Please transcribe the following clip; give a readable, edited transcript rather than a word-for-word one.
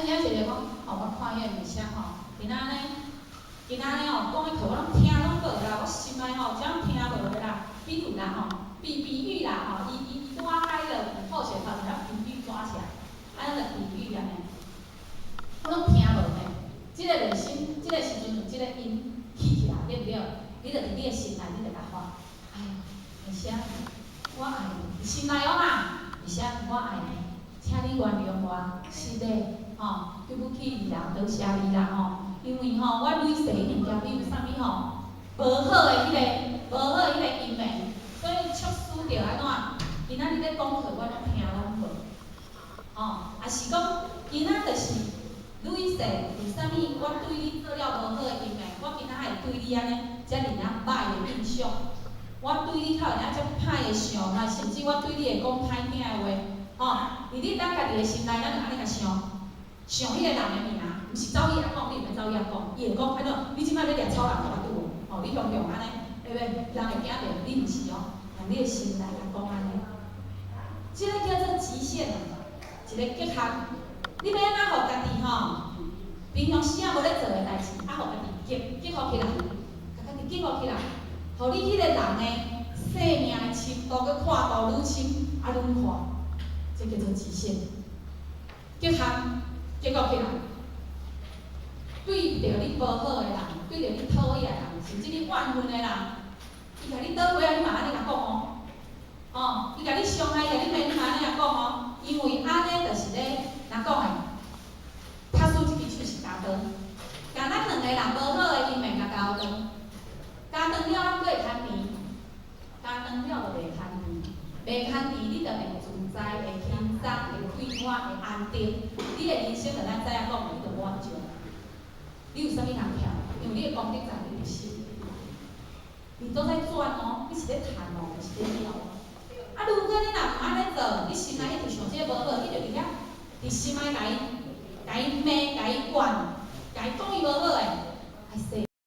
遮一个講，吼，我看彼个物聲吼，今仔呢，今仔呢吼，講的課我攏聽攏無啦，我心內吼，怎聽無的啦？比如啦吼，比喻啦吼，伊拄仔喺落好勢頭前比喻抓起來，按呢就比喻按呢，我攏聽無呢。這个內心，這个時陣有這个音起起來，對毋對？你就佇你的心內，你就共喊，哎喲，會聲，我愛你，心內哦哈，會聲，我愛你，請你原諒我，是的，吼，對不起你啦，多謝你啦吼，因為吼，我累世一定交你有啥物吼，無好的彼个，無好的彼个因緣，所以促使著按怎？今仔日咧講課，我攏聽攏無，吼，抑是講今仔就是累世有啥物，我對你做了無好的因緣，我今仔會對你按呢，遮爾仔歹的印象，我對你較有爾遮歹的想法，甚至我對你會講歹聽的話，吼，佇你咱家己的心內，咱就按呢共想，想彼個人的名，毋是走去遐講，你毋免走去遐講，伊會講按怎？你這擺欲掠草人頭拄無？吼，你雄雄按呢，對不對？人會驚著，你毋是哦，用你的心內來講按呢，這個叫做極限啊，一個極限。你欲按怎予家己吼？平常時仔無咧做的代誌，啊，予家己激激發起來，共家己激發起來，予你彼個人的生命的深度閣闊度愈深，啊愈闊，這叫做極限。極限激發起來，對著你無好的人，對著你討厭的人，甚至你怨恨的人，伊共你倒過來，你嘛按呢共講哦。吼，伊共你傷害，共你罵，你嘛按呢共講哦。因為按呢就是咧，若講的，拍輸這支手是鉸斷，共咱兩個人無好的因緣共鉸斷，鉸斷了咱閣會牽連，鉸斷了就袂牽連，袂牽連你就會自在、會輕鬆、會快活、會安定。你的人生就咱知影講的，你就滿足。你有啥物通欠？因為你的功德在你的心，你都在轉哦，你是咧趁哦，毋是咧了哦。啊，如果你若毋按呢做，你心內一直想這個無好，你就佇遐，佇心內共伊，共伊罵，共伊怨，共伊講伊無好的，愛洗。